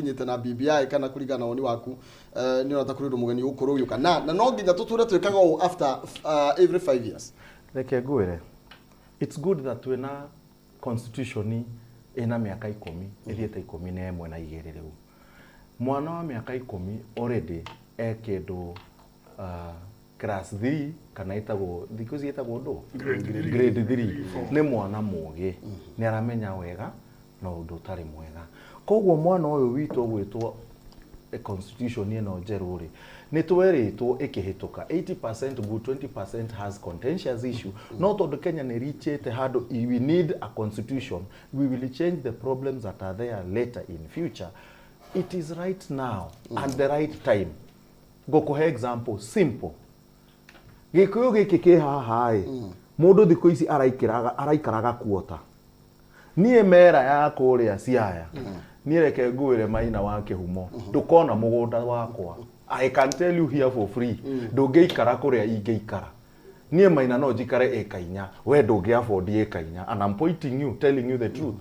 Kinyĩte na BBI kana kũringana na woni waku, nĩ ũrona ta kũrĩ ũndũ mũgeni ũgũkorwo ũgĩũka na no nginya tũtũre twĩkaga ũũ after every 5 years? Reke ngwĩre, it's good that twĩna constitution ĩna mĩaka 10, ĩthiĩte 11 na igĩrĩ. Rĩu mwana wa mĩaka 10 already e kĩndũ class 3, kana ĩtagwo thikũ ici ĩtagwo ndũ? Grade 3. Nĩ mwana mũgĩ, nĩ aramenya wega na ũndũ ũtarĩ mwega. Koguo mwana ũyũ witũ ũgwĩtwo constitution ĩno njerũ rĩ, nĩ twerĩtwo ĩkĩhĩtũka 80% good, 20% has contentious issue. No tondũ Kenya nĩ reachĩte handũ we need a constitution, we will change the problems that are there later in future. It is right now and the right time. Ngũkũhe example simple. Gĩkũyũ gĩkĩ kĩ haha ĩ, mũndũ thikũ ici araikaraga araikaraga kuota. Niĩ mera ya kũrĩa Siaya, niĩ reke ngwĩre, Maina wa kĩhumo, ndũkona mũgũnda wakwa. I can tell you here for free, ndũngĩikara kũrĩa ingĩikara niĩ. Maina, no njikare ĩka 4, we ndũngĩ afford ĩka 4, and I'm pointing you, telling you the truth,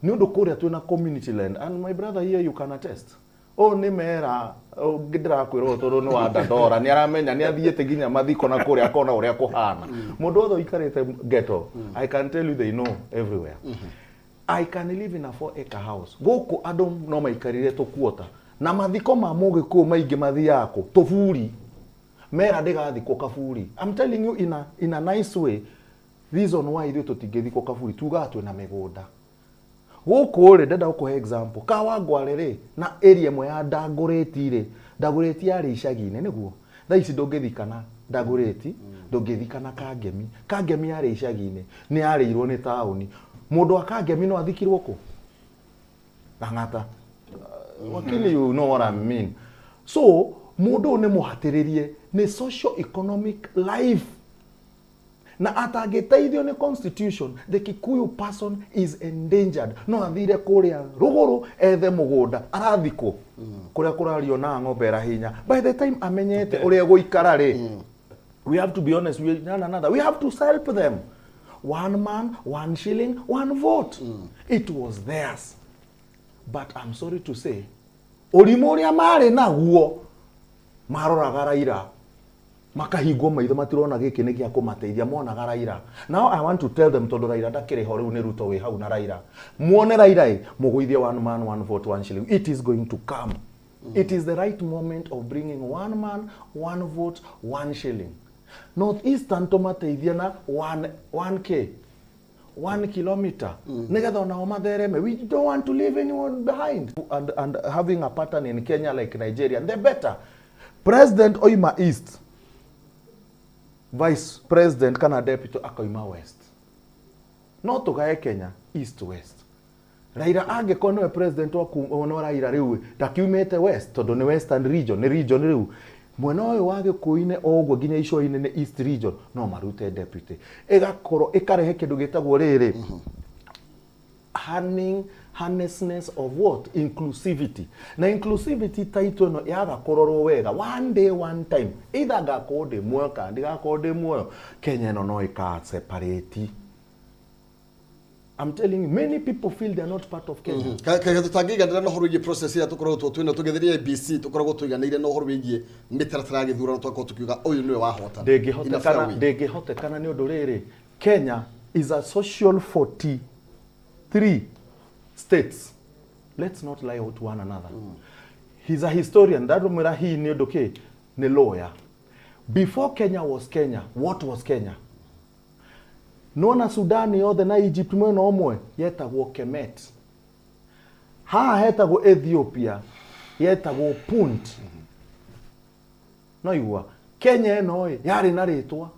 nĩ ũndũ kũrĩa twĩna community land, and my brother here, you can attest. Ũyũ nĩ mera ndĩrakwĩra ũũ tondũ nĩ wa Dandora, nĩ aramenya, nĩ athiĩte nginya mathiko na kũrĩa akona ũrĩa kũhana. Mũndũ wothe ũikarĩte ghetto, I can tell you, they know everywhere. I can live in a 4 acre house. Gũkũ andũ no maikarire tũkuota na mathiko ma Mũgĩkũyũ maingĩ mathiaga kũ tũburi. Mera ndĩgathikwo kaburi. I'm telling you in a nice way reason why ithuĩ tũtingĩthikwo kaburi. Tugaga twĩna mĩgũnda gũkũ rĩ. Ndenda gũkũhe example. Kawangware rĩ, na area ĩmwe ya Ndangũrĩti rĩ, Ndagũrĩti yarĩ icagi-inĩ. Nĩguo thaa ici ndũngĩthikana Ndagũrĩti, ndũngĩthikana Kangemi. Kangemi yarĩ icagi-inĩ, nĩ yarĩirwo nĩ taũni. Mũndũ wa Kangemi no athikirwo kũ? Lang'ata. Wakili, you know what I mean. So mũndũ ũyũ nĩ mũhatĩrĩrie nĩ social economic life, na atangĩteithio nĩ constitution, the Kikuyu person is endangered. No athire kũrĩa rũgũrũ ethe mũgũnda arathikwo kũrĩa kũrario na ng'ombe ĩrahinya. By the time amenyete ũrĩa gũikara rĩ, we have to be honest with one another. We have to help them. One man, one shilling, one vote, it was theirs, but I'm sorry to say, ũrimũ ũrĩa marĩ naguo, maroraga Raila makahingwo maitho, matirona gĩkĩ nĩ gĩa kũmateithia, monaga Raila. Now I want to tell them, tondũ Raila ndakĩrĩ ho rĩu, nĩ Ruto wĩ hau na Raila. Muone Raila ĩ, mũgũithie one man, one vote, one shilling. It is going to come. It is the right moment of bringing one man, one vote, one shilling. North Eastern tũmateithie na 1K, 1 kilometer, nĩgetha onao mathereme. We don't want to leave anyone behind. And having a pattern in Kenya like Nigeria, the better. President oima east, vice president kana deputy akoima west. No tũgae Kenya east, west. Raila angĩkorwo nĩwe president waku, no Raila rĩu ndakiumĩte west, tondũ nĩ western region, nĩ region. Rĩu mwena ũyũ wa Gĩkũyũ-inĩ o ũguo nginya icũa-inĩ nĩ east region. No marute deputy, ĩgakorwo ĩkarehe kĩndũ gĩtagwo rĩrĩ harnessness of what? Inclusivity. Na inclusivity title ĩno yaga kũrorwo wega, one day, one time, either ngakorwo ndĩ muoyo kana ndigakorwo ndĩ muoyo, Kenya ĩno no ĩka separate. I'm telling you, many people feel they are not part of Kenya. Kaga tũtangĩiganĩra na ũhoro wĩgiĩ process ĩrĩa tũkoragwo twĩna tũgĩthiĩ IEBC, tũkoragwo tũiganĩire na ũhoro wĩgiĩ mĩtaratara ya gĩthurano, tũgakorwo tũkiuga ũyũ nĩwe wahotana in a fair Ndĩngĩhotekana. way? Ndĩngĩhotekana nĩ ũndũ rĩrĩ, Kenya is a social 43 states. Let's not lie to one another. He's a historian. Ndarũmwĩra hii nĩ ũndũ kĩ nĩ lawyer. Before Kenya was Kenya, what was Kenya? Nona Sudan yothe na Egypt mwena ũmwe yetagwo Kemet. Haha hetagwo Ethiopia, yetagwo Punt. No igua Kenya ĩno ĩ yarĩ na rĩtwa.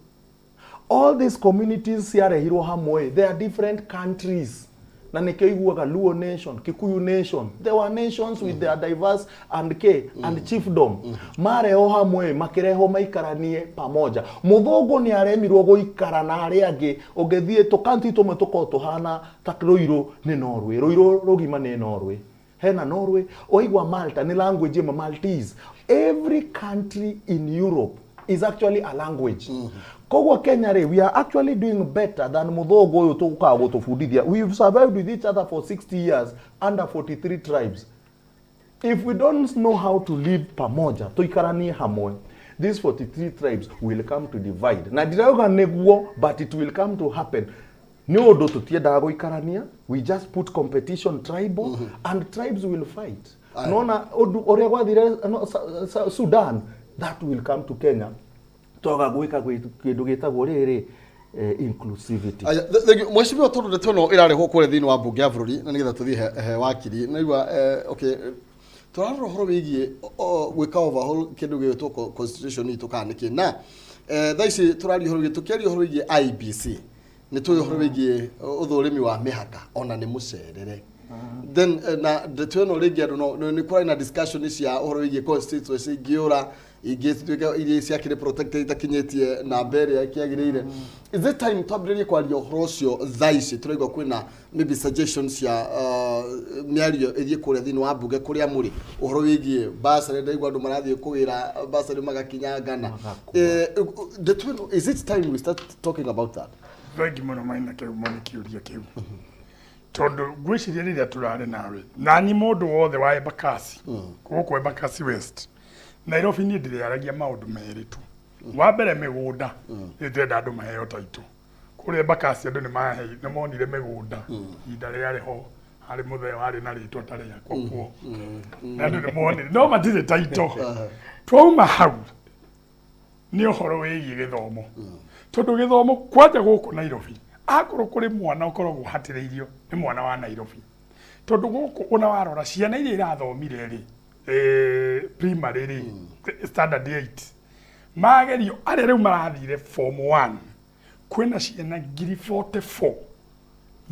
All these communities ciarehirwo hamwe, they are different countries, na nĩkĩo iguaga Luo nation, Kikuyu nation. They were nations with their diverse and k and chiefdom. Marehwo hamwe, makĩrehwo maikaranie pamoja. Mũthũngũ nĩ aremirwo gũikara na arĩa angĩ. Ũngĩthiĩ tũkanti tũmwe tũkorwo tũhana ta Rũirũ nĩ Norway, Rũirũ rũgima nĩ Norway, hena Norway. Waigua Malta nĩ language ĩmwe, Maltese. Every country in Europe is actually a language. Koguo Kenya rĩ, we are actually doing better than mũthũngũ ũyũ tũkaga gũtũbundithia. We've survived with each other for 60 years under 43 tribes. If we don't know how to live pamoja, tuikaranie hamwe, these 43 tribes will come to divide. Na ndirauga nĩguo, but it will come to happen. Nĩ ũndũ tũtiendaga gũikarania, we just put competition tribal and tribes will fight. Nona ũndũ ũrĩa gwathire no, Sudan, that will come to Kenya. Twaga gwĩka kĩndũ gĩtagwo rĩrĩ inclusivity. Aya, thank you. Mheshimiwa, tondũ ndeto ĩno ĩrarehwo kũrĩa thĩinĩ wa mbunge ya bũrũri na nĩgetha tũthiĩ he wakiri naigua okay, tũrarora ũhoro wĩgiĩ gwĩka overhaul kĩndũ gĩgwĩtwo constitution itũ kana nĩkĩ na thaa ici tũraria ũhoro wĩgiĩ, tũkĩaria ũhoro wĩgiĩ IEBC, nĩ tũĩ ũhoro wĩgiĩ ũthũrimi wa mĩhaka ona nĩ mũcerere. Then na ndeto ĩno rĩngĩ andũ no nĩ kũrarĩ na discussion cia ũhoro wĩgiĩ constituency ingĩũra, ingĩ cituĩke iria ciakĩrĩ protected itakinyĩtie namba ĩrĩa ĩkĩagĩrĩire. Is it time twambĩrĩrie kwaria ũhoro ũcio? Thaa ici tũraigua kwĩna maybe suggestions cia mĩario ĩthiĩ kũrĩa thĩinĩ wa mbunge kũrĩa mũrĩ ũhoro wĩgiĩ bursary. Ndaigua andũ marathiĩ kũgĩra bursary magakinyangana. Ndeto ĩno, is it time we start talking about that? Thengi mũno Maina Kĩhumo nĩ kĩũria kĩu, tondũ ngwĩciria rĩrĩa tũrarĩ nawe nani mũndũ wothe wa Embakasi gũkũ Embakasi West Nairobi, niĩ ndĩrĩaragia maũndũ merĩ tu. Wa mbere, mĩgũnda. Nĩ ndĩrenda andũ maheo taitũ kũrĩa Embakasi. Andũ nĩ monire mĩgũnda ihinda rĩarĩ ho harĩ mũthee warĩ na rĩtwa ta rĩakwa kuo, na andũ nĩ monire no matirĩ taitũ. Twauma hau nĩ ũhoro wĩgiĩ gĩthomo, tondũ gĩthomo kwanja gũkũ Nairobi, akorwo kũrĩ mwana ũkoragwo hatĩrĩirio nĩ mwana wa Nairobi, tondũ gũkũ ona warora ciana iria irathomire rĩ primary rĩ, standard 8 magerio arĩa rĩu marathire form 1, kwĩna ciana 44,000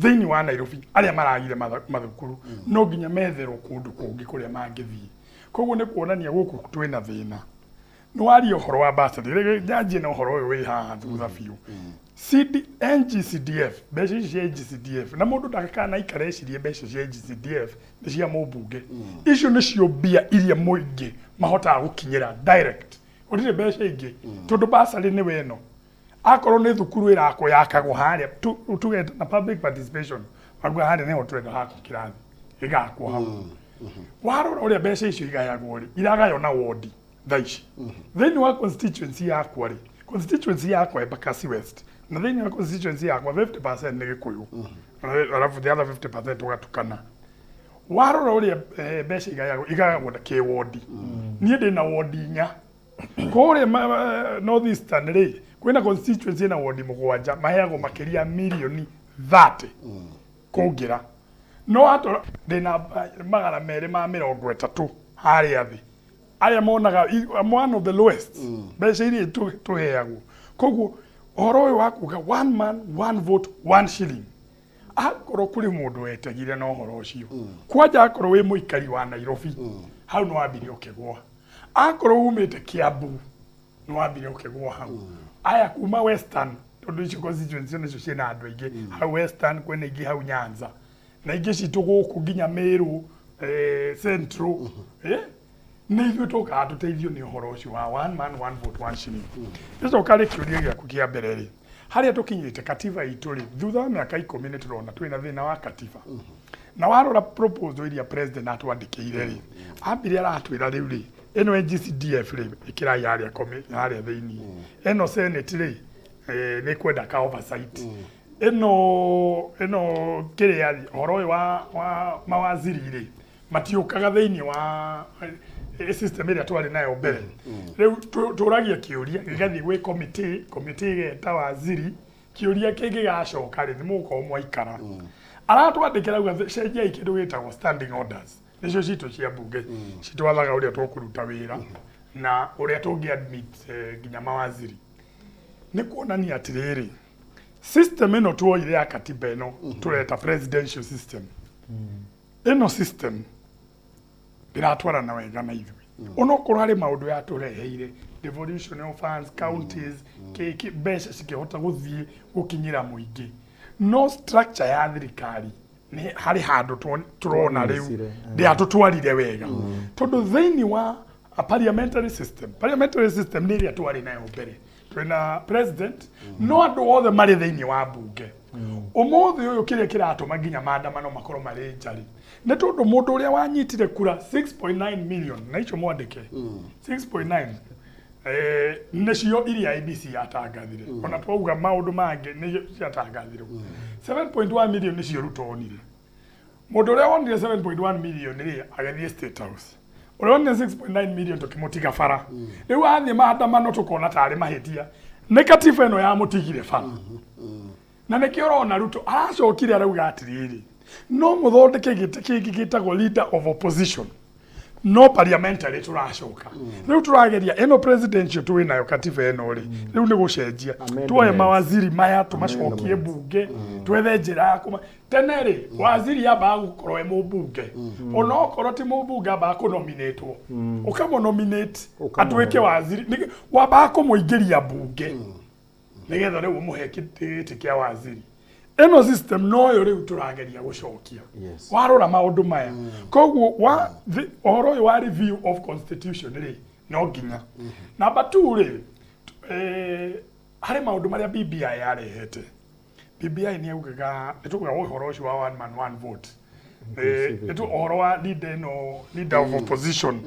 thĩinĩ wa Nairobi arĩa maragire mathukuru, no nginya metherwo kũndũ kũngĩ kũrĩa mangĩthiĩ. Koguo nĩ kuonania gũkũ twĩna thĩna. Nĩ waria ũhoro wa bursary, rĩngĩ nyanjie na ũhoro ũyũ wĩ haha thutha biũ. CD, NGCDF, mbeca ici cia NGCDF, na mũndũ ndakana aikare ecirie mbeca cia NGCDF nĩ cia mũmbunge. Icio nĩcio mbia iria mũingĩ mahotaga gũkinyĩra direct, gũtirĩ mbeca ingĩ, tondũ bursary nĩ weno akorwo nĩ thukuru ĩrakwo yakagwo harĩa tuge na public participation, maguga harĩa nĩho tũrenda hakwo kĩrathi, ĩgakwo hau. Warora ũrĩa mbeca icio igayagwo rĩ, iragaywo na wondi. Thaa ici thĩinĩ wa constituency yakwa rĩ, constituency yakwa Embakasi West, na thĩinĩ wa constituency yakwa 50% nĩ Gĩkũyũ, alafu the other 50% ũgatukana. Warora ũrĩa mbeca igayagwo, igayagwo na kĩwondi. Niĩ ndĩ na wondi inya kũrĩa North Eastern rĩ, kwĩna constituency ĩna wondi mũgwanja, maheagwo makĩria mirioni 30 kũngĩra. No atora ndĩna 230 harĩa thĩ arĩa monaga I'm one of the lowest mbeca iria tũheagwo. Koguo ũhoro ũyũ wa kuga one man, one vote, one shilling, akorwo kũrĩ mũndũ wetegire na ũhoro ũcio, kwanja akorwo wĩ mũikari wa Nairobi, hau nĩ wambire ũkĩgũa. Akorwo umĩte Kiambu, nĩ wambire ũkĩgũa hau. Aya kuma Western, tondũ icio constituency nacio ciĩna andũ aingĩ hau Western, kwĩna ingĩ hau Nyanza na ingĩ citũ gũkũ nginya Meru, Central, nĩ ithuĩ tũkaga tũteithio nĩ ũhoro ũcio wa one man, one vote, one shilling. Gĩcoka rĩ, kĩũria gĩaku kĩa mbere rĩ, harĩa tũkinyĩte katiba itũ rĩ, thutha wa mĩaka 10 nĩ tũrona twĩna thĩna wa katiba. Na warora proposal iria president atwandĩkĩire rĩ, ambire aratwĩra rĩu rĩ, ĩno NGCDF rĩ, ĩkĩrai harĩa harĩa thĩinĩ, ĩno Senate rĩ, nĩ kwenda ka oversight, ĩno kĩrĩa ũhoro ũyũ wa mawaziri rĩ, matiũkaga thĩinĩ wa system ĩrĩa twarĩ nayo mbere. Rĩu tũragia kĩũria gĩgathiĩ gwĩ committee, committee ĩgeta waziri, kĩũria kĩngĩ gĩgacoka rĩ, nĩ mũgũkorwo mwaikara. Aratwandĩkĩra auga cenjiai kĩndũ gĩtagwo standing orders, nĩcio citũ cia mbunge citwathaga ũrĩa tũkũruta wĩra na ũrĩa tũngĩ admit nginya mawaziri. Nĩ kuonania atĩrĩrĩ, system ĩno tuoire ya katiba ĩno tũreta presidential system, ĩno system ndĩratwarana wega na ithuĩ, onokorwo harĩ maũndũ yatũreheire, devolution of funds, counties, kĩ mbeca cikĩhota gũthiĩ gũkinyĩra mũingĩ, no structure ya thirikari nĩ harĩ handũ tũrona rĩu Twamĩcire, ndĩatũtwarire wega, tondũ thĩinĩ wa a parliamentary system, parliamentary system nĩ ĩrĩa twarĩ nayo mbere, twĩna president no andũ othe marĩ thĩinĩ wa mbunge. Ũmũthĩ ũyũ kĩrĩa kĩratũma nginya maandamano makorwo marĩ njarĩ Nĩ tondũ mũndũ ũrĩa wanyitire kura 6.9 million, na icio mwandĩke 6.9, nĩcio iria IEBC yatangathire. Ona twauga maũndũ mangĩ, nĩcio ciatangathirwo. 7.1 million nĩcio Ruto onire. Mũndũ ũrĩa wonire 7.1 million rĩ, agĩthiĩ State House. Ũrĩa wonire 6.9 million tũkĩmũtiga bara. Rĩu athiĩ maandamano tũkona tarĩ mahĩtia. Nĩ katiba ĩno yamũtigire bara. Na nĩkĩo ũrona Ruto aracokire arauga atĩrĩrĩ, no mũthondeke gĩtĩ kĩngĩ gĩtagwo leader of opposition, no parliamentary tũracoka. Rĩu tũrageria ĩno presidential twĩ nayo, katiba ĩno rĩ, rĩu nĩ gũcenjia. Amendments. Tuoe mawaziri maya tũmacokie bunge, twethe njĩra ya kũma. Tene rĩ, waziri ambaga gũkorwo e mũmbunge, ona okorwo ti mũmbunge ambaga kũnominatwo, ũkamũnominate atuĩke waziri. Wambaga kũmũingĩria bunge nĩgetha rĩu ũmũhe gĩtĩ kĩa waziri. Ĩno system noyo rĩu tũrageria gũcokia. Warora maũndũ maya, koguo wa ũhoro ũyũ wa review of constitution rĩ, no nginya. Number two rĩ, harĩ maũndũ marĩa BBI yarehete. BBI nĩ yaugaga, nĩ tugaga ũhoro ũcio wa one man one vote, nĩ tu ũhoro wa leader ĩno, leader of opposition,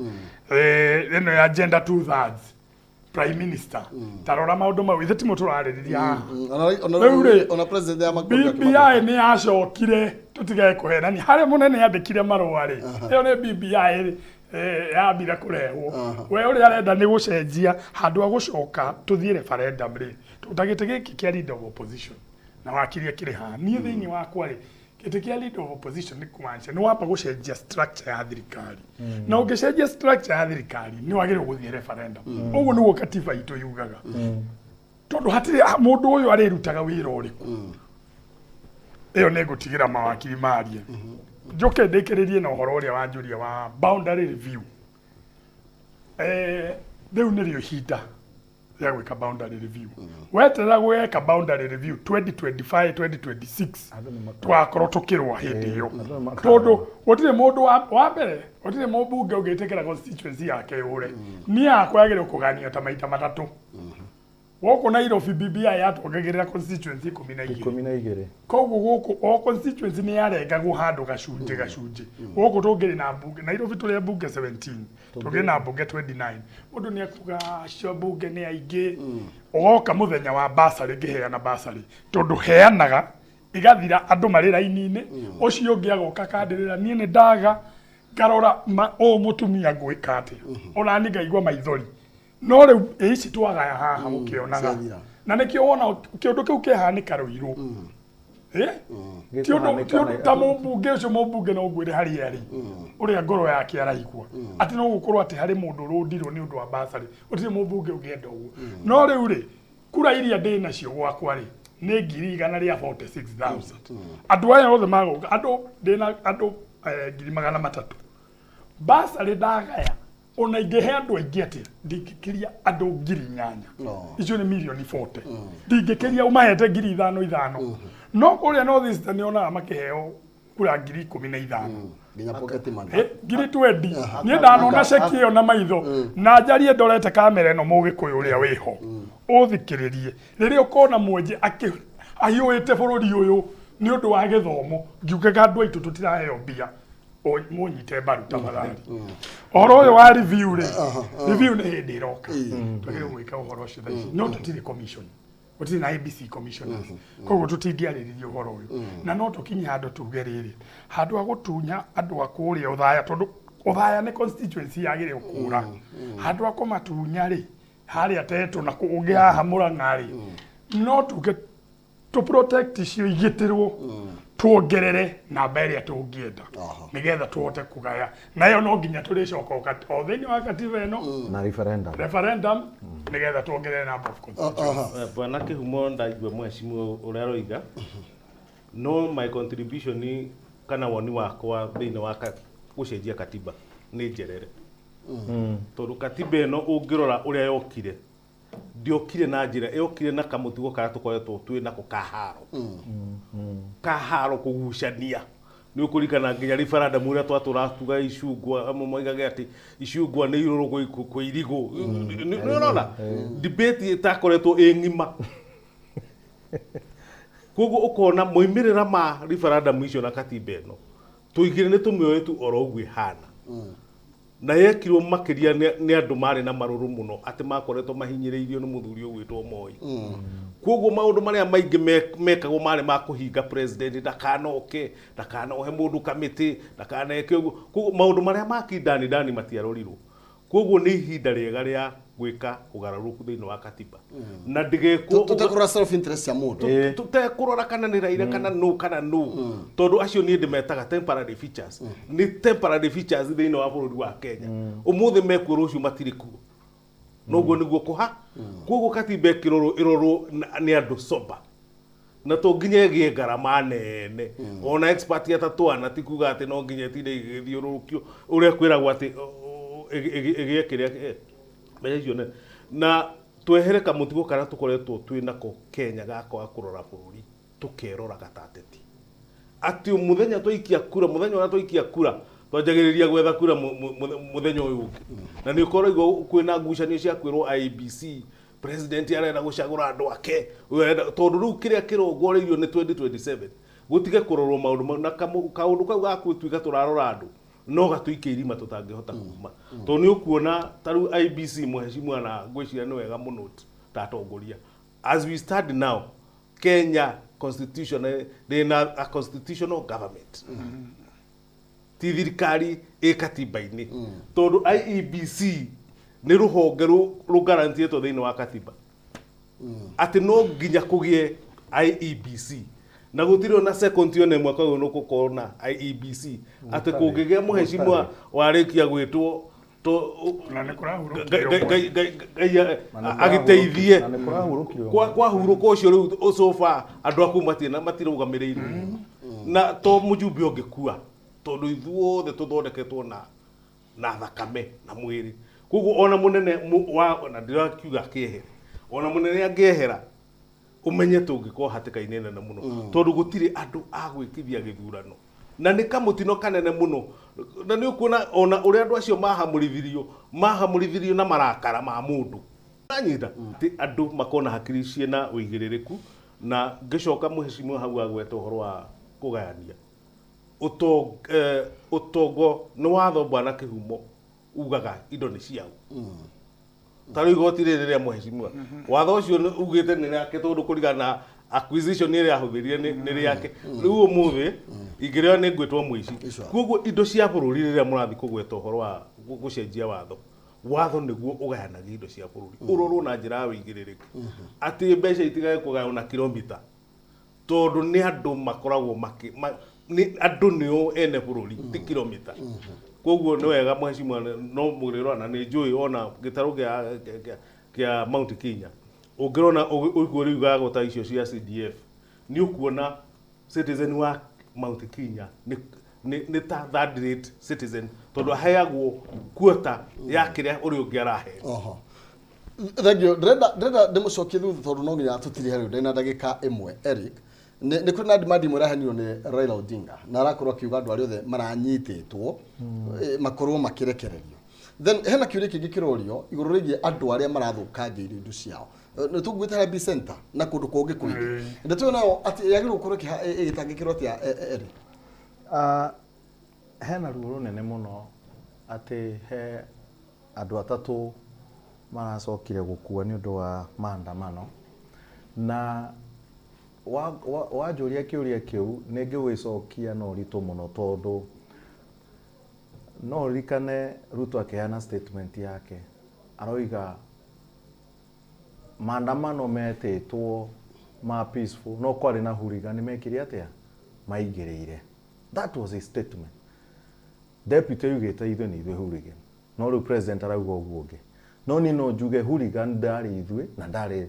ĩno ya agenda two thirds prime minister. Ta rora maũndũ mau, ithe timo tũrarĩrĩria haha. Rĩu rĩ, Ona president ya BBI nĩ yacokire, tũtige kũhenania, harĩa mũnene yandĩkire marũa rĩ, ĩyo nĩ BBI rĩ, yambire kũrehwo. We ũrĩa arenda nĩ gũcenjia, handũ ha gũcoka tũthiĩ referendum rĩ, ta gĩtĩ gĩkĩ kĩa leader of opposition na wakirie kĩrĩ haha niĩ thĩinĩ wakwa rĩ, gĩtĩ kĩa leader of opposition nĩ kũmaanisha nĩ wamba gũcenjia structure ya thirikari, na ũngĩcenjia structure ya thirikari nĩ wagĩrĩirwo gũthiĩ referendum. Ũguo nĩguo katiba itũ yugaga, tondũ hatirĩ mũndũ ũyũ arĩrutaga wĩra ũrĩkũ. Ĩyo nĩ ngũtigĩra mawakiri marie. Njoke ndĩkĩrĩrie na ũhoro ũrĩa wanjũria wa boundary review. Rĩu nĩrĩo ihinda rĩa gwĩka boundary review. Weterera gwĩka boundary review 2025, 2026, tũgakorwo tũkĩrũa hĩndĩ ĩyo, Andũ nĩ makarũa. Tondũ gũtirĩ mũndũ wa mbere, gũtirĩ mũmbunge ũngĩtĩkĩra constituency yake yũre. Niĩ yakwa yagĩrĩirwo kũganio ta maita matatũ. Gũkũ Nairobi BBI yatuongagĩrĩra constituency 12. 12. Koguo gũkũ o constituency nĩ yarengagwo handũ gacunjĩ gacunjĩ. Gũkũ tũngĩrĩ na mbunge, Nairobi tũrĩ mbunge 17, tũngĩrĩ na mbunge 29. Mũndũ nĩ akuga acio mbunge nĩ aingĩ. Ũgoka mũthenya wa basarĩ, ngĩheana basarĩ, tondũ heanaga igathira andũ marĩ raini-inĩ, ũcio ũngĩ agoka akandĩrĩra niĩ nĩ ndaga. Ngarora ũũ mũtumia ngwĩka atĩa, ona niĩ ngaigua maithori. No rĩu ĩ ici twagaya haha mũkĩonaga. Ciathira. Na nĩkĩo wona kĩũndũ kĩu kĩhanĩka Rũirũ. Ti ũndũ ti ũndũ ta mũmbunge ũcio, mũmbunge no ngwĩre harĩa arĩ ũrĩa ngoro yake araigua atĩ no gũkorwo atĩ harĩ mũndũ ũrũndirwo nĩ ũndũ wa basarĩ. Gũtirĩ mũmbunge ũngĩenda ũguo. No rĩu rĩ, kura iria ndĩ nacio gwakwa rĩ, nĩ 146,000. Andũ aya othe magũka, andũ ndĩna andũ 300,000. Basarĩ ndagaya, ona ingĩhe andũ aingĩ atĩa, ndingĩkĩria andũ 8,000. No. Icio nĩ mirioni 40, ndingĩkĩria ũmahete 5,000 ithano. No kũrĩa North Eastern nĩonaga makĩheo kura 15,000. Nginya pocket money. 20,000. Niĩ ndanona ceki ĩyo na maitho, na njarie ndorete kamera ĩno. Mũgĩkũyũ ũrĩa wĩho ũthikĩrĩrie, rĩrĩa ũkona mwenje ahiũĩte bũrũri ũyũ nĩ ũndũ wa gĩthomo, ngiugaga andũ aitũ tũtiraheo mbia, mũnyite mbaru tafadhali. Ũhoro ũyũ wa review rĩ, review nĩ hĩndĩ ĩroka. Twagĩrĩirwo gwĩka ũhoro ũcio thaa ici, no tũtirĩ commission, gũtirĩ na IEBC commissioners, koguo tũtingĩarĩrĩria ũhoro ũyũ. Na no tũkinye handũ tuge rĩrĩ, handũ ha gũtunya andũ a kũrĩa Othaya, tondũ Othaya nĩ constituency yagĩrĩirwo kũra, handũ ha kũmatunya rĩ, harĩa Tetũ na kũngĩ haha Mũrang'a rĩ, no tuge tũ protect icio igitĩrwo, tuongerere namba ĩrĩa tũngĩenda nĩgetha tũhote kũgaya nayo. No nginya tũrĩcoka o thĩinĩ wa katiba ĩno na referendum. Referendum, nĩgetha tuongerere number of constituencies. Bwana Kĩhumo, ndaigua mheshimiwa ũrĩa aroiga, no my contribution kana woni wakwa thĩinĩ wa gũcenjia katiba nĩ njerere, tondũ katiba ĩno ũngĩrora ũrĩa yokire, ndiokire na njĩra yokire na kamũtugo karĩa tũkoretwo twĩ nako kaharo kaharo kũgucania. Nĩ ũkũririkana nginya referendum ũrĩa twatũraga tuga icungwa, amwe moigage atĩ icungwa nĩ irũrũ kwĩ irigũ. Nĩ ũrona debate ĩtakoretwo ĩ ng'ima. Koguo ũkona moimĩrĩra ma referendum icio na katiba ĩno. Tũigire nĩ tũmĩoe tu oro ũguo ĩhana. Na yekirwo makĩria nĩ andũ marĩ na marũrũ mũno atĩ makoretwo mahinyĩrĩirio nĩ mũthuri ũgwĩtwo Moi. Koguo maũndũ marĩa maingĩ mekagwo marĩ ma kũhinga president ndakanoke, ndakanohe mũndũ kamĩtĩ, ndakaneke ũguo. Koguo maũndũ marĩa ma kindani ndani matiarorirwo. Koguo nĩ ihinda rĩega rĩa gwĩka ũgarũrũku thĩinĩ wa katiba. Na ndĩgekwo Tũtekũrora self interest ya mũndũ. Tũtekũrora kana nĩ Raila kana nũ kana nũ, tondũ acio niĩ ndĩmetaga temporary features. Nĩ temporary features thĩinĩ wa bũrũri wa Kenya. Ũmũthĩ mekuo, rũciũ matirĩ kuo. Noguo nĩguo kũha. Koguo katiba ĩkĩrorwo ĩrorwo nĩ andũ sober, na to nginya ĩgĩe ngarama nene. Ona expert atatũ ana ti kuga atĩ no nginya ĩtinde ĩgĩthiũrũrũkio ũrĩa kwĩragwo atĩ ĩgĩe kĩrĩa mbeca icio nene. Na twehere kamũtigo karĩa tũkoretwo twĩ nako Kenya ga kwaga kũrora bũrũri, tũkeroraga ta ateti, atĩ mũthenya twaikia kura, mũthenya ũrĩa twaikia kura twanjagĩrĩria gwetha kura mũthenya ũyũ ũngĩ. Na nĩ ũkoragwo kwĩna ngucanio cia kwĩrwo IEBC, president arenda gũcagũra andũ ake, ũyũ arenda, tondũ rĩu kĩrĩa kĩrongoreirio nĩ 2027. Gũtige kũrorwo maũndũ mau. Na kaũndũ kau ga gũtuĩka tũrarora andũ no gatũikie irima tũtangĩhota kuma, tondũ nĩ ũkuona ta rĩu IEBC, mheshimiwa, na ngwĩciria nĩ wega mũno ta atongoria, as we stand now, Kenya constitution rĩna a constitutional government, ti thirikari ĩ katiba-inĩ, tondũ IEBC nĩ rũhonge rũgarantĩtwo thĩinĩ wa katiba atĩ no nginya kũgĩe IEBC, na gũtirĩ ona second ona ĩmwe kwagĩrĩirwo nĩ gũkorwo na IEBC atĩ kũngĩgĩa mheshimiwa warĩkia gwĩtwo to Na nĩ kũrahurũkire. Ngai agĩteithie. Na nĩ kũrahurũkire. Kwahurũka ũcio rĩu sofa andũ aku matirĩ matirũgamĩrĩirwo na to mũjumbe ũngĩkua, tondũ ithuothe tũthondeketwo na thakame na mwĩrĩ. Koguo ona mũnene wa na ndĩrakiuga akĩehere, ona mũnene angĩehera, ũmenye tũngĩkorwo hatĩka-inĩ nene mũno, tondũ gũtirĩ andũ a gwĩkithia gĩthurano, na nĩ kamũtino kanene mũno. Na nĩ ũkuona ona ũrĩa andũ acio mahamũrithirio na marakara ma mũndũ anyita atĩ andũ makona hakiri ciĩna ũigĩrĩrĩku. Na ngĩcoka mheshimiwa hau agweta ũhoro wa kũgayania ũtongo, nĩ watho bwana kĩhumo ugaga indo nĩ ciao. Ta rĩu igoti rĩrĩ rĩa mheshimiwa, watho ũcio nĩ ugĩte nĩ rĩake, tondũ kũringana na acquisition ĩrĩa ahũthĩrire nĩ rĩake. Rĩu ũmũthĩ ingĩrĩo nĩ ngwĩtwo mũici. Koguo indo cia bũrũri, rĩrĩa mũrathiĩ kũgweta ũhoro wa gũcenjia watho, watho nĩguo ũgayanagia indo cia bũrũri, ũrorwo na njĩra ya ũigĩrĩrĩki atĩ mbeca itigage kũgaywo na kilomita, tondũ nĩ andũ makoragwo makĩ nĩ andũ nĩo ene bũrũri, ti kilomita. Koguo nĩ wega mheshimiwa no mũrĩrora. Na nĩ njũĩ ona gĩtarũ kĩa Mount Kenya ũngĩrona ũiguo rĩu gago ta icio cia CDF, nĩ ũkuona citizen wa Mount Kenya nĩ ta third rate citizen, tondũ aheagwo quota ya kĩrĩa ũrĩa ũngĩ araheo. Oho, thank you. Ndĩrenda ndĩmũcokie thutha, tondũ no nginya tũtirihe rĩu. Ndĩna ndagĩka 1. Eric, nĩ kũrĩ na demand ĩmwe ĩraheanirwo nĩ Raila Odinga, na arakorwo akiuga andũ arĩa othe maranyitĩtwo makorwo makĩrekererio. Then hena kĩũria kĩngĩ kĩrorio igũrũ rĩgiĩ andũ arĩa marathũkangĩirio indo ciao. Nĩ tũkuĩte Harambee Center na kũndũ kũngĩ kũingĩ. Ndeto ĩyo nayo atĩ yagĩrĩirwo gũkorwo ĩgĩtangĩkĩrwo atĩa, Eric? Ah, hena ruo rũnene mũno atĩ he andũ atatũ maracokire gũkua nĩ ũndũ wa maandamano. Na wanjũria kĩũria kĩu, nĩ ngĩgwĩcokia na ũritũ mũno, tondũ no ũririkane Ruto akĩheana statement yake, aroiga maandamano metĩtwo ma peaceful, no kwarĩ na hooligan mekire atĩa, maingĩrĩire. That was his statement. Deputy oigĩte ithuĩ nĩ ithuĩ hooligan, no rĩu president arauga ũguo ũngĩ. No niĩ no njuge hooligan ndarĩ ithuĩ na ndarĩ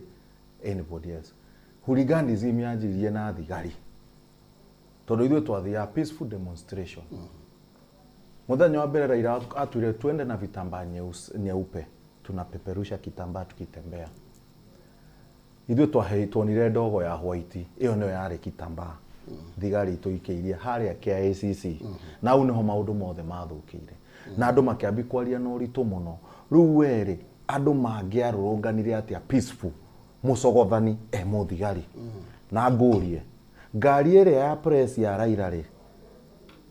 anybody else. Hooliganism yanjirie na thigari, tondũ ithuĩ twathiaga peaceful demonstration. Mũthenya wa mbere Raila atwire twende na vitambaa nyeupe, tunapeperusha kitambaa tukitembea. Ithuĩ tuonire ndogo ya white, ĩyo nĩyo yarĩ kitambaa thigari itũikĩirie harĩa KICC, na hau nĩho maũndũ mothe mathũkĩire na andũ makĩambi kwaria na ũritũ mũno. Rĩu werĩ andũ mangĩarũrũnganire atĩa peaceful, mũcogothani e mũthigari? Na ngũrie, ngari ĩrĩa ya press ya Raila rĩ,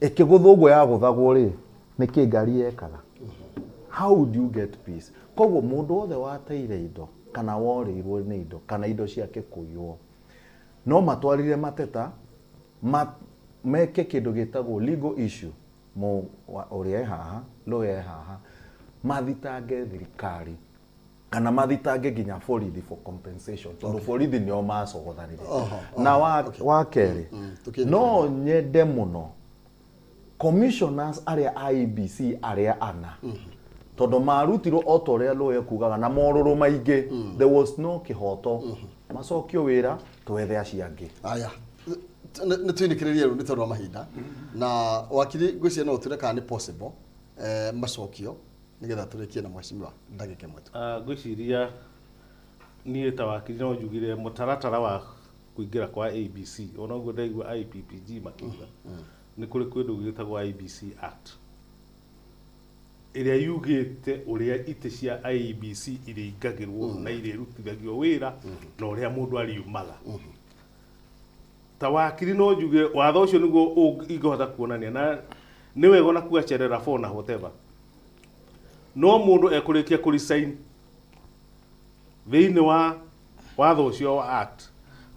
Ĩkĩgũthwo ũguo yagũthagwo rĩ, nĩkĩ ngari yekaga? How would you get peace? Koguo mũndũ wothe wateire indo kana worĩirwo nĩ indo kana indo ciake kũiywo, no matwarire mateta ma, meke kĩndũ gĩtagwo legal issue mũ ũrĩa e haha, lawyer e haha, mathitange thirikari kana mathitange nginya borithi for compensation tondũ borithi nĩo macogothanire. Na wa kerĩ, Tũkĩrĩkĩrĩria. No nyende mũno commissioners arĩa a IEBC arĩa ana, tondũ marutirwo o ta ũrĩa lawyer kugaga na morũrũ maingĩ, there was no kĩhoto, macokio wĩra, twethe acio angĩ. Aya, nĩ twinĩkĩrĩrie rĩu nĩ tondũ wa mahinda. Na wakiri, ngwĩciria no ũtwĩre kana nĩ possible macokio nĩgetha tũrĩkie na mheshimiwa ndagĩka ĩmwe tu. Ah, ngwĩciria niĩ ta wakiri no njugire mũtaratara wa kũingĩra kwa ABC, ona ũguo ndaigua IPPG makiuga nĩ kũrĩ kĩndũ gĩtagwo IEBC Act ĩrĩa yugĩte ũrĩa itĩ cia IEBC irĩingagĩrwo na irĩrutithagio wĩra na ũrĩa mũndũ ariumaga. Ta wakiri no njuge watho ũcio nĩguo ingĩhota kuonania na nĩ wega ona kuga Cherera 4 na whatever, no mũndũ ekũrĩkia kũ resign thĩinĩ wa watho ũcio wa act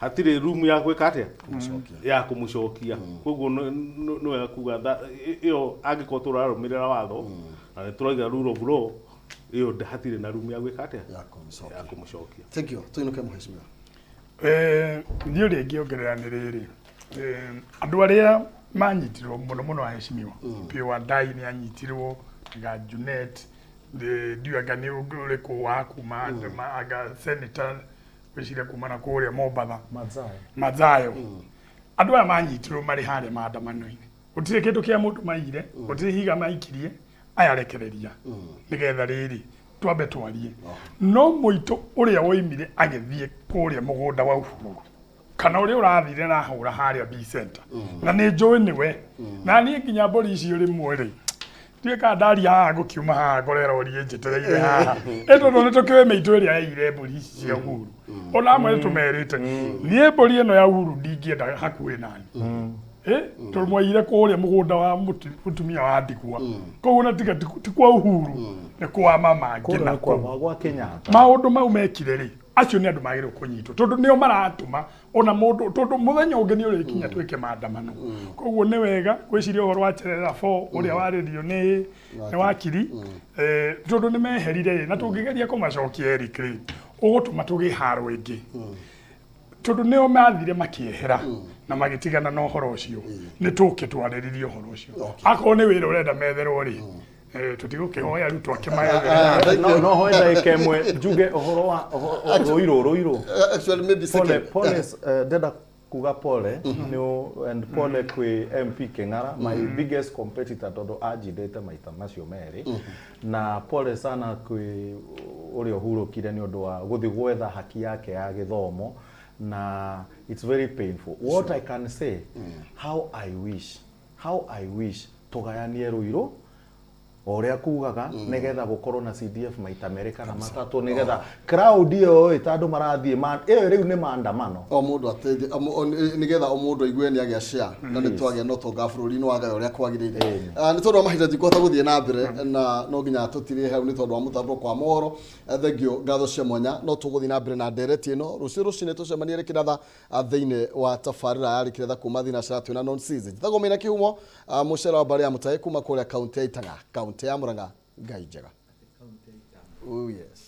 hatirĩ room ya gwĩka atĩa, ya kũmũcokia. Koguo nĩ wega kuga ĩyo angĩkorwo tũrarũmĩrĩra watho na nĩ tũrauga rule of law ĩyo, hatirĩ na room ya gwĩka atĩa, ya kũmũcokia. Ya kũmũcokia. Thank you. Tũinũke, mheshimiwa. Niĩ ũrĩa ingĩongerera nĩ rĩrĩ, andũ arĩa manyitirwo mũno mũno, aheshimiwa Opiyo Wandayi nĩ anyitirwo, anga Junet, ndiũĩ anga nĩ ũrĩkũ wa kuma, anga senator gwĩciria kuma na kũrĩa Mombatha. Madzayo. Mathayo. Andũ aya manyitirwo marĩ harĩa maandamano-inĩ, gũtirĩ kĩndũ kĩa mũndũ maiyire, gũtirĩ higa maikirie. Aya rekereria nĩgetha rĩrĩ twambe twarie. No mũitũ ũrĩa woimire agĩthiĩ kũrĩa mũgũnda wa Uhuru kana ũrĩa ũrathire na hũra harĩa B Center, na nĩ njũĩ nĩwe, na niĩ nginya mbũri icio rĩmwe rĩ, ndiũĩ kana ndaria haha ngũkiuma haha ngore rori ĩnjetereire haha ĩ, tondũ nĩ tũkĩũĩ mĩitũ ĩrĩa yaiyire mbũri ici cia Uhuru. Ona amwe nĩ tũmerĩte, niĩ mbũri ĩno ya Uhuru ndingĩenda hakuhĩ nani, tondũ mwaiyire kũrĩa mũgũnda wa mũtumia wa ndigwa. Koguo na tiga ti kwa Uhuru, nĩ kwa mama ngĩ kũrĩa na kwa kũu gwa Kenyatta. Maũndũ mau mekire rĩ, acio nĩ andũ magĩrĩirwo kũnyitwo tondũ nĩo maratũma ona mũndũ, tondũ mũthenya ũngĩ nĩ ũrĩkinya twĩke maandamano. Koguo nĩ wega gwĩciria ũhoro wa Cherera 4 ũrĩa warĩrio nĩ wakiri, tondũ nĩ meherire rĩ, na tũngĩgeria kũmacokia Eric rĩ, ũgũtũma tũgĩe haro ĩngĩ, tondũ nĩo mathire makĩehera na magĩtigana na ũhoro ũcio. Nĩ tũke twarĩrĩrie ũhoro ũcio. Akorwo nĩ wĩra ũrenda metherwo rĩ, tũtigũkĩhoya rĩu twakĩmaethere. Thank No you. No hoe ndagĩka ĩmwe njuge ũhoro wa rũirũ. Actually, maybe Pole second. pole, ndenda kuga pole nĩ and pole kwĩ MP King'ara, my biggest competitor, tondũ anjindĩte maita macio merĩ, na pole sana kwĩ ũrĩa ũhurũkire nĩ ũndũ wa gũthiĩ gwetha haki yake ya gĩthomo, na it's very painful. What I can say, how I wish tũgayanie rũirũ o ũrĩa kugaga nĩgetha gũkorwo na CDF maita merĩ kana matatũ, nĩgetha crowd ĩyo ĩ ta andũ marathiĩ ĩyo rĩu nĩ maandamano. O mũndũ ateithie nĩgetha o mũndũ aigue nĩ agĩa share na nĩ twagĩa na ũtonga wa bũrũri nĩ wagaya ũrĩa kwagĩrĩire. Ah, nĩ tondũ wa mahinda ndikũhota gũthiĩ na mbere na no nginya tũtirĩe hau nĩ tondũ wa mũtambo kwa mohoro. Thank you, ngatho cia mwanya. No tũgũthiĩ na mbere na ndereti ĩno rũciũ rũcinĩ, tũcemanie rĩkĩratha thĩinĩ wa tabarĩra ya rĩkĩratha kuma thinacara twĩna non season. Njĩtagwo Maina Kĩhumo, mũcere wa mbarĩ ya Mũtaĩ kuma kũrĩa kaunti ya Itaga, kaunti ya Murang'a. Ngai njega. Oh yes.